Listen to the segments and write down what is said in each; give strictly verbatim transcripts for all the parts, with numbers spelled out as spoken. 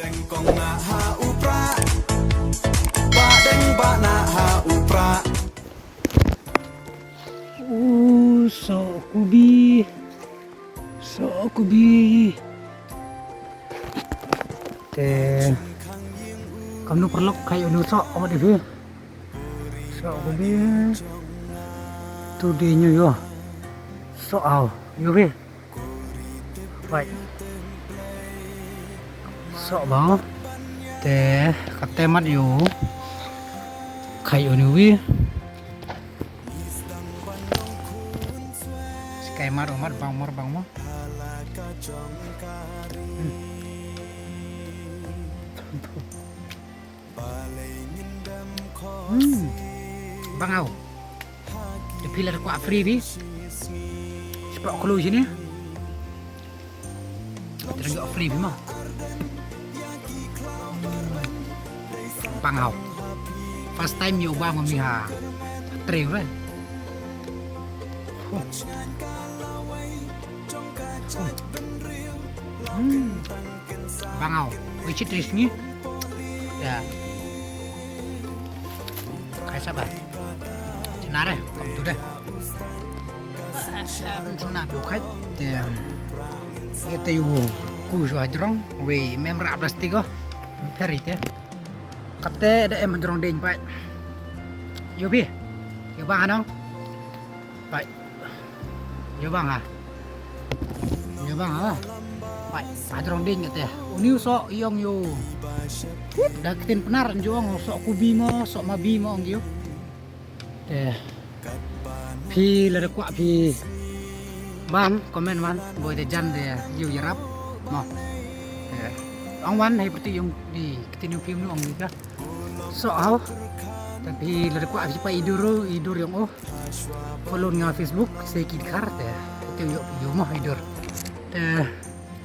Deng kong na ha u pra. Ba deng ba na ha u pra. U so kubi. So kubi. Te kamnu paralok, khaïi uni u soh, amat ibi. So kubi. Tu di nyu yo. So au, yo bi. Bai. So ba. Te kate mat yo. Khaïi uni wi. Skai mar, mar bang, mar bang mo. Hmm. Hmm. Bang au. Te phi la kwah free bi. Spot klo sini. Te dang ïoh free bi mo. Bang au. First time ïoh bang mi ha. Tre re. Hmm. Bang au. Wi chit ris ni. Ya. Khai saba. Nare, kam tu deh. Tuna tu khai. Te. Ite yu ku shu hajrong. Wi mem rap plastik ko. Peri te. Kate da em hajrong ding pai. Yo bi. Yo bang ano. Pai. Yo bang ha. Yo bang ha. Pai. Hajrong ding kate. Uni u soh yong yo. Da ktien Pnar nju ong soh kubi mo, soh mabi mo ong yo. Te phi lada kwah phi bam, comment wan, boi te jan de yu yarap mo. Te ong wan hei pyrti yung di ktien yung phi mnu ong di ka. So au. Te phi lada kwah phi pa idur, idur yung oh. Follow nga Facebook, Seki Dkhar te. Te yu, yu mo idur. Te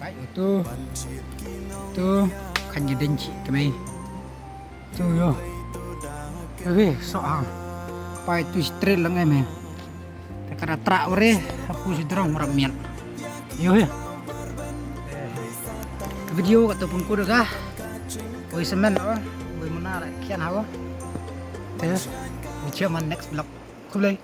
bai tu. Tu kan ji denchi kemai. Tu yo. Wi, so ang. Pai tu straight lang em. Te kada tra ore, aku si drong murap mian. Yo yo. Video kata pun kuda ka. Oi semen apa? Oi mana kian hawa. Te, wi chairman next vlog. Kublai.